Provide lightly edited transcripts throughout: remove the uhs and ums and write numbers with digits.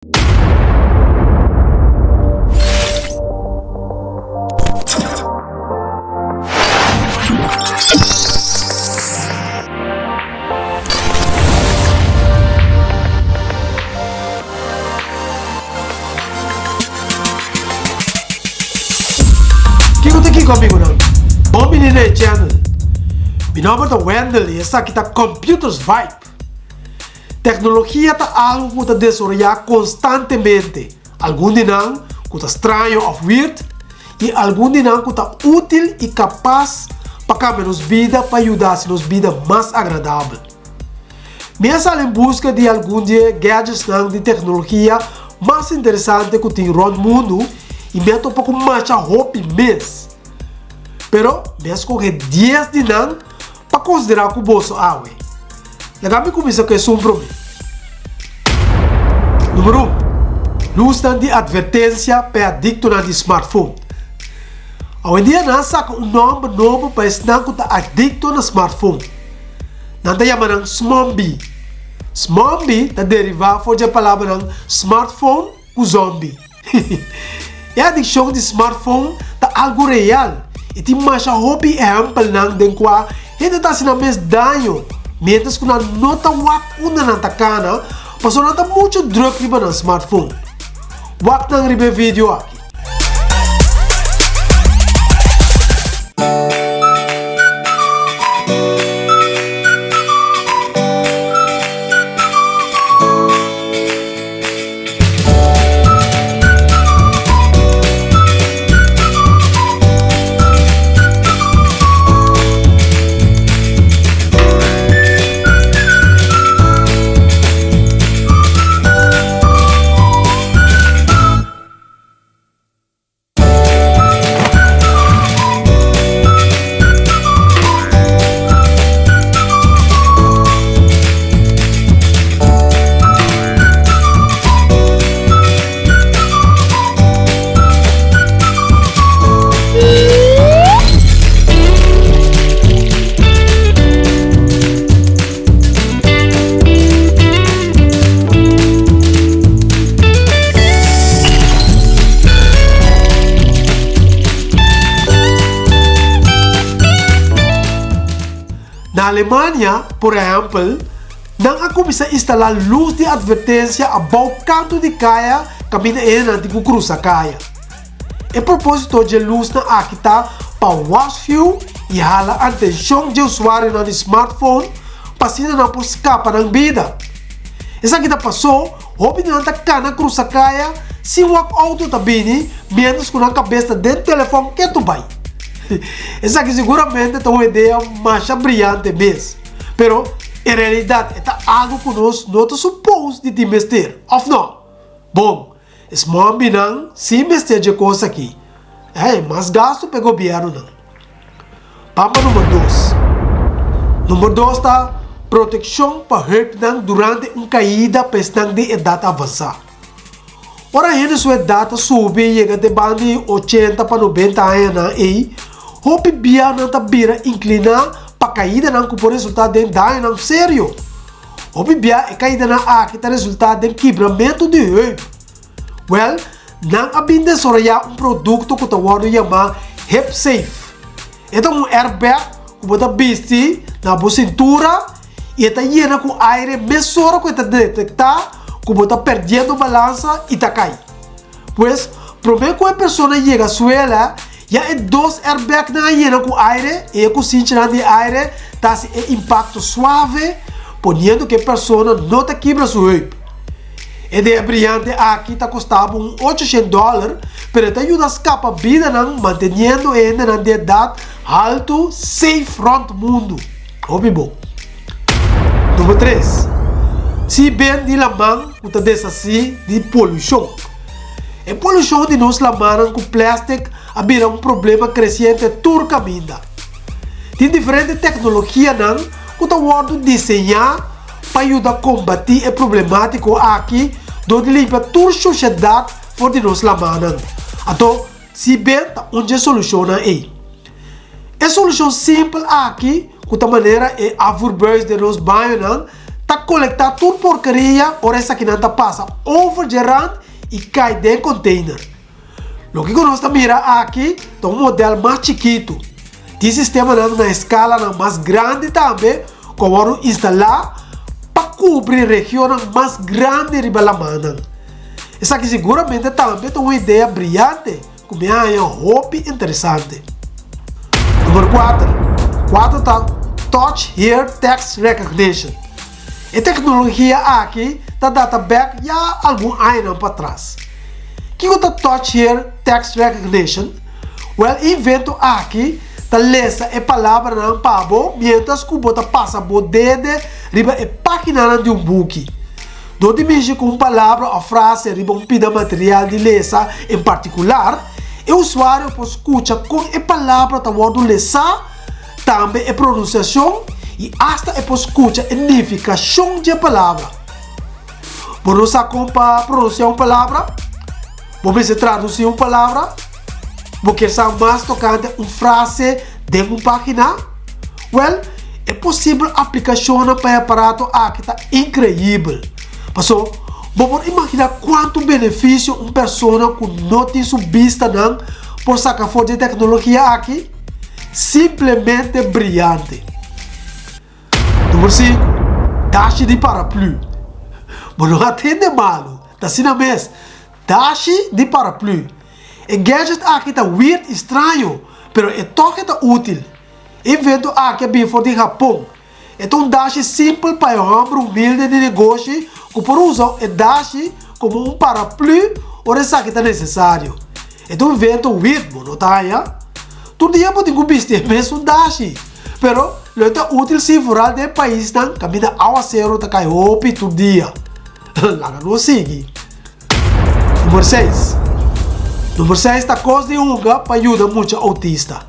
Kiko ta kiko amigunan? Bon bini na e channel. Mi nomber ta Wendell y esaki ta Computers Vibe. Teknologia ta algu ku ta desaroyá konstantemente, algun di nan ku ta straño òf weird i algun di nan ku ta útil i kapas pa kambia nos bida pa yuda hasi nos bida mas agradabel. Mi a sali en buska di algun di e gadgetsnan di teknologia mas interesante ku tin rònt mundu i mi a topa ku masha hopi mes. Pero mi a skohe dies di nan Pa konsiderá ku boso awe. Laga mi kuminsá ku esun promé. Número un, Lusnan di atvertensia pa e adiktonan di smartphone. Awendia nan a saka un nòmber nobo pa esnan ku ta adikto na smartphone. Nan ta yama nan smombie. Smombie ta derivá for dje palabranan smartphone ku zòmbi. E adikshon di smartphone ta algu real i tin masha hopi ehèmpelnan den kua hende ta hasi nan mes daño miéntras ku nan no ta wak unda nan ta kana pasobra nan ta muchu drùk riba nan smartphone. Wak nan riba e video aki. Na Alemania, por ehèmpel, nan a kuminsá instalá lus di atvertensia abou kantu di kaya kaminda e hendenan tin ku krusa kaya. E propósito dje lusnan aki ta pa wòrsfiu i hala atenshon dje usuarionan di smartphone pa asina nan por skapa nan bida. Esaki ta pasó hopi di nan ta kana krusa kaya sin wak outo ta bini miéntras ku nan kabes ta den telefòn ketu bai. Esaki siguramente ta un idea masha briante mes, pero en realidat e ta algu ku nos no ta supos di tin mester, òf no? Bon, es mòmbinan si mester dje kos aki. Ei, mas gastu pa e gobièrnunan. Pampa number dos. Number dos ta protekshon pa heupnan durante un kaida pa esnan di edat avansá. Ora hende su edat ta subi yega te banda di ochenta pa nobenta añanan ei, hopi bia nan ta bira inkliná pa kaidanan ku por resultá den dañonan serio. Hopi bia e kaidanan aki ta resultá den kibramentu di heup. Wèl, nan a bin desaroyá un produkto ku ta wòrdu yamá Hip Safe. E ta un airbag ku bo ta bisti na bo sintura i e ta yena ku aire mesora ku e ta detektá ku bo ta perdiendo balansa i ta kai. Pues, promé ku e persona yega suela, ya e dos airbagnan a yena ku aire i e kusinchinan di aire ta hasi e impakto suave, poniendo ku e persona no ta kibra su heup. E idea briante aki ta kosta bo un ocho shen dòler, pero e ta yuda skapa bidanan manteniendo e hendenan di edat haltu safe rònt mundu. Hopi bon. Number tres, si ben di laman ku ta deshasí di polushon. E polushon di nos lamannan ku plèstik a bira un problema kresiente tur kaminda. Tin diferente teknologianan ku ta wòrdu diseñá pa yuda kombatí e problemátiko aki dor di limpia tur shushedat for di nos lamannan. Anto, si ben ta un dje solushonnan ei. E solushon simpel aki, ku ta manera e afvoerbuis den nos bañonan, Ta kolektá tur porkeria ora esakinan ta pasa over dje rand i kai den konteiner. Loke ku nos ta mira aki ta un modèl mas chikitu. Tin sistemanan na eskalanan mas grandi tambe ku a wòrdu instalá pa kubri regionnan mas grandi riba lamannan. Esaki siguramente tambe ta un idea briante ku mi a haña hopi interesante. Number kuater, kuater ta Touch Hair Text Recognition. E teknologia aki ta data bek ya algun añanan patras. Kiko ta Touch Hair Text Recognition? Wèl e invento aki ta lesa e palabranan pa bo miéntras ku bo ta pasa bo dede riba e páginanan di un buki. Dor di mishi ku un palabra òf frase riba un pida material di lesa en partikular, e usuario por skucha kon e palabra ta wòrdu lesá, tambe e pronunsiashon i asta e por skucha e nifikashon dje palabra. Bo no sa kon pa pronunsiá un palabra? Bo mester tradusí un palabra? Bo kier sa mas tokante un frase den un página? Wèl, e posibel aplikashonnan pa e aparato aki ta inkreibel. Paso, bo por imaginá kuantu benefisio un persona ku no tin su bistanan por saka for di e teknologia aki? Simplemente briante! Number sinku, Dashi di paraplü. Bo no a tende malu, ta asina mes. Dashi di paraplü. E gadget aki ta weird i straño, pero e tòg e ta útil. E invento aki a bin for di Hapon. E ta un dashi simpel pa e hòmber humilde di negoshi ku por usa e dashi komo un paraplü ora esaki ta nesesario. E ta un invento weird, bo no ta haña? Tur dia bo tin ku bisti e mesun dashi. Pero lo e ta útil si foral den e paisnan kaminda awaseru ta kai hopi tur dia. Laga nos sigui. Number seis. Number seis ta kos di hunga pa yuda mucha outista.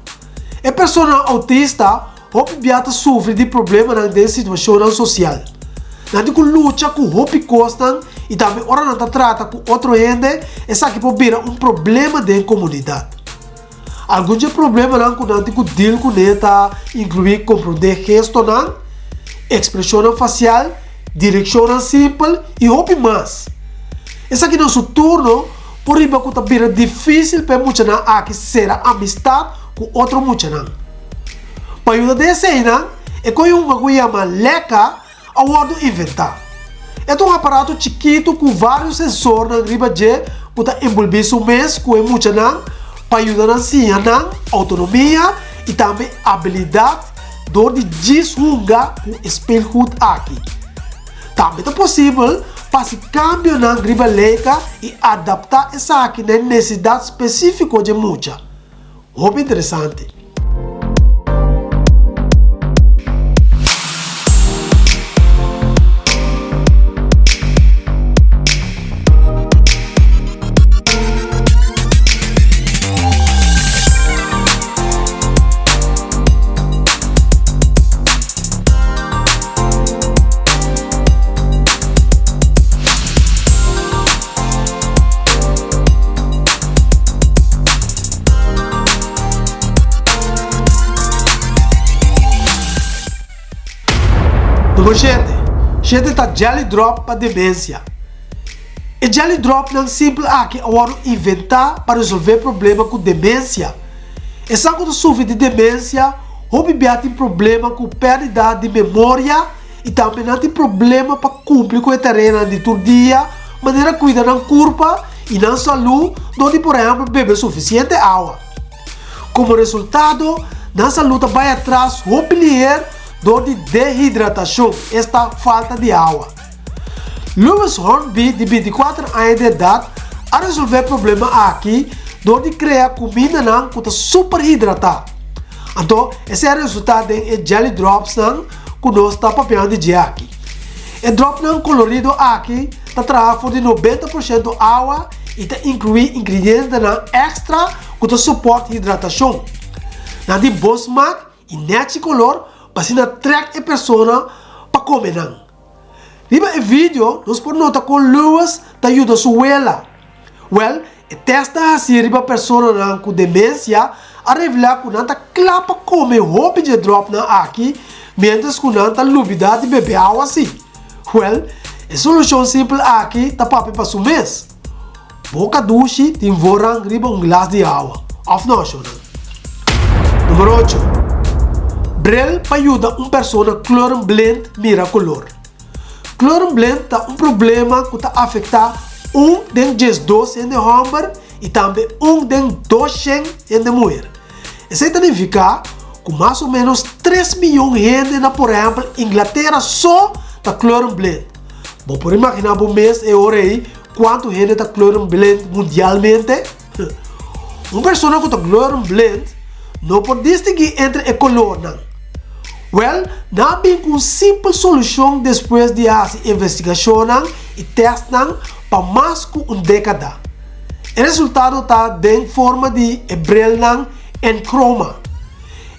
E personanan outista hopi bia ta sufri di problemanan den situashonnan sosial. Nan tin ku lucha ku hopi kosnan i tambe ora nan ta trata ku otro hende esaki por bira un problema den komunidat. Algun dje problemanan ku nan tin ku deal kuné ta inkluí komprondé gestonan, ekspreshonnan fasial, direkshonnan simpel i hopi mas. Esaki na su turno por riba ku ta bira difísil pa e muchanan aki sera amistat ku otro muchanan. Pa yuda den eseinan, e koyunga ku yama Leka a wòrdu inventá. E ta un aparato chikitu ku vários sensornan riba dje ku ta enbolbí su mes ku e muchanan pa yuda nan siña nan outonomia i tambe abilidat dor di djis hunga ku e speelgoed aki. Tambe ta posibel pa hasi kambionan riba leka i adaptá esaki na e nesesidat spesífiko dje mucha. Hopi interesante. Numero shete, shete ta jelly drop pa demensia. E jelly dropnan simpel aki a wòrdu inventá pa resolvé problema ku demensia. Esnan ku ta sufri di demensia hopi bia tin problema ku pèrdida di memoria i tambe nan tin problema pa kumpli ku e tareanan di tur dia, manera kuida nan kurpa i nan salú dor di por ehèmpel bebe sufisiente awa. Komo resultado, nan salú ta bai atras hopi liher dor di dehidratashon, esta falta di awa. Lewis Hornby di bintikuater aña di edat a resolvé e problema aki dor di krea kumindanan ku ta super hidratá. Anto esei a resultá den e jelly dropsnan ku nos ta papiando di dje aki. E dropnan kolorido aki ta traha for di 90% awa i ta inkluí ingredientenan èkstra ku ta supòrt hidratashon. Nan tin bon smak i nèchi kolor pa asina trèk e persona pa kome nan. Riba e video nos por nota kon Lewis ta yuda su wela. Wèl, e tèstnan hasí riba personanan ku demensia a revelá ku nan ta kla pa kome hopi dje dròpnan aki miéntras ku nan ta lubidá di bebe awa sí. Wèl, e solushon simpel aki ta papia pa su mes. Boka dushi tin voorrang riba un glas di awa, òf no, shownan? Number ocho, Bril pa yuda un persona kleurenblind mira kolor. Kleurenblind ta un problema ku ta afektá un den 12 hende hòmber i tambe un den 200 hende muher. Esei ta nifiká ku mas o ménos tres miyon hende na por ehèmpel Inglatera so ta kleurenblind. Bo por imaginá bo mes e ora ei kuantu hende ta kleurenblind mundialmente? Un persona ku ta kleurenblind no por distinguí entre e kolornan. Wèl, nan a bin ku un simpel solushon despues di a hasi investigashonnan i tèstnan pa mas ku un dékada. E resultado ta den forma di e brilnan Enchroma.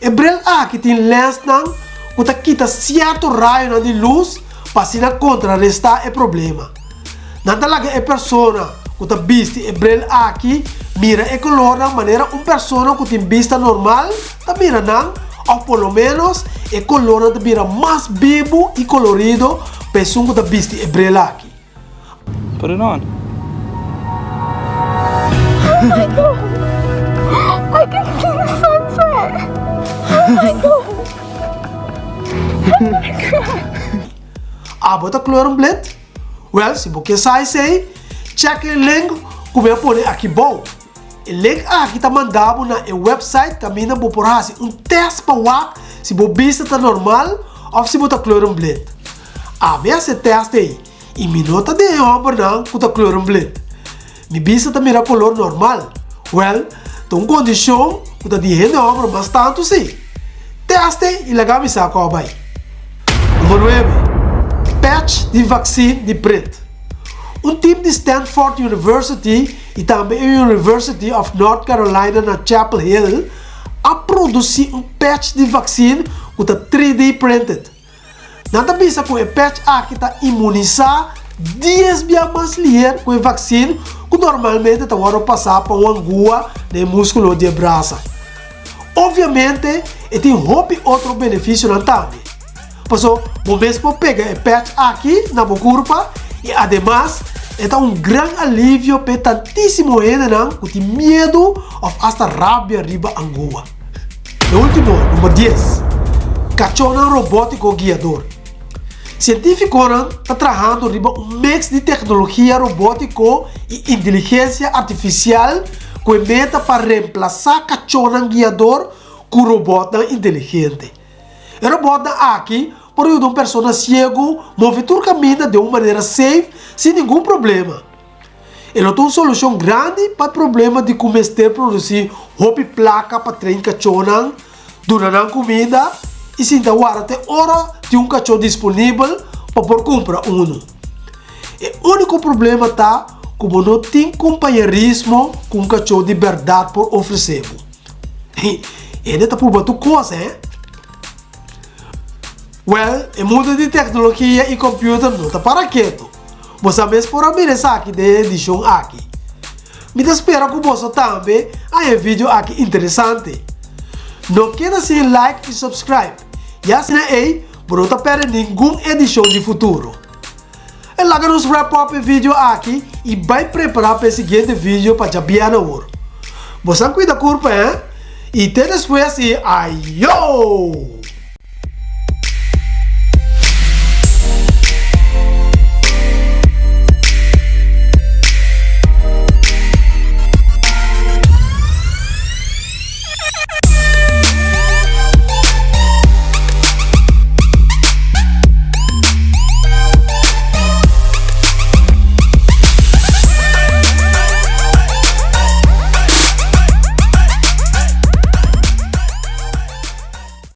E bril aki tin lensnan ku ta kita sierto rayonan di lus pa asina kontrarestá e problema. Nan ta laga e persona ku ta bisti e bril aki mira e kolornan manera un persona ku tin bista normal ta mira nan òf por lo ménos e kolornan ta bira mas bibu i kolorido pa esun ku ta bisti e bril aki. Put it on. Oh my God! I can see the sunset! Oh my God! Oh my God! Abo ta kleurenblind? Wèl, si bo ke sa esei, chèk e link ku mi a pone aki bou. E link aki ta manda bo na e wèpsait kaminda bo por hasi un tèst pa wak si bo bista ta normal òf si bo ta kleurenblind. Ami a hasi e tèst ei i mi no ta den e hòmbernan ku ta kleurenblind. Mi bista ta mira kolor normal. Wèl, ta un kondishon ku ta di hende hòmber mas tantu sí. Tèst ei i laga mi sa kò a bai. Number nuebe, Patch di vaksin di print. Un tim di Stanford University i tambe e University of North Carolina na Chapel Hill a produsí un patch di vaksin ku ta 3D printed. Nan ta bisa ku e patch aki ta imunisá dies bia mas liher ku e vaksin ku normalmente ta wòrdu pasá pa un angua na e múskulo di e brasa. Obviamente e tin hopi otro benefisionan tambe. Paso bo mes por pega e patch aki na bo kurpa i ademas e ta un gran alivio p'e tantísimo hendenan ku tin miedu òf asta rabia riba angua. E último, number dies, kachónan robótiko guiador. Sientífikonan ta trahando riba un mix di teknologia robótiko i inteligensia artifisial ku e meta pa remplasá kachónan guiador ku robòtnan inteligente. E robòtnan aki por yuda un persona siegu move tur kaminda den un manera safe sin ningun problema. E lo ta un solushon grandi pa e problema di ku mester produsí hopi plaka pa train kachónan, duna nan kuminda i sinta warda te ora tin un kachó disponibel pa por kumpra unu. E úniko problema ta ku bo no tin kompañerismo ku un kachó di bèrdat por ofresé bo. Hende ta pruba tur kos, hè? Wèl, e mundu di teknologia i kòmpiuter no ta para ketu. Boso a mes por a mira esaki den e edishon aki. Mi ta spera ku boso tambe a haña e video aki interesante. No keda sin like i subscribe, i asina ei bo no ta pèrdè ningun edishon di futuro. E laga nos wrap up e video aki i bai prepara pa e siguiente video pa djabièrnè awor. Boso a kuida kurpa, hè? I te despues i ayoo!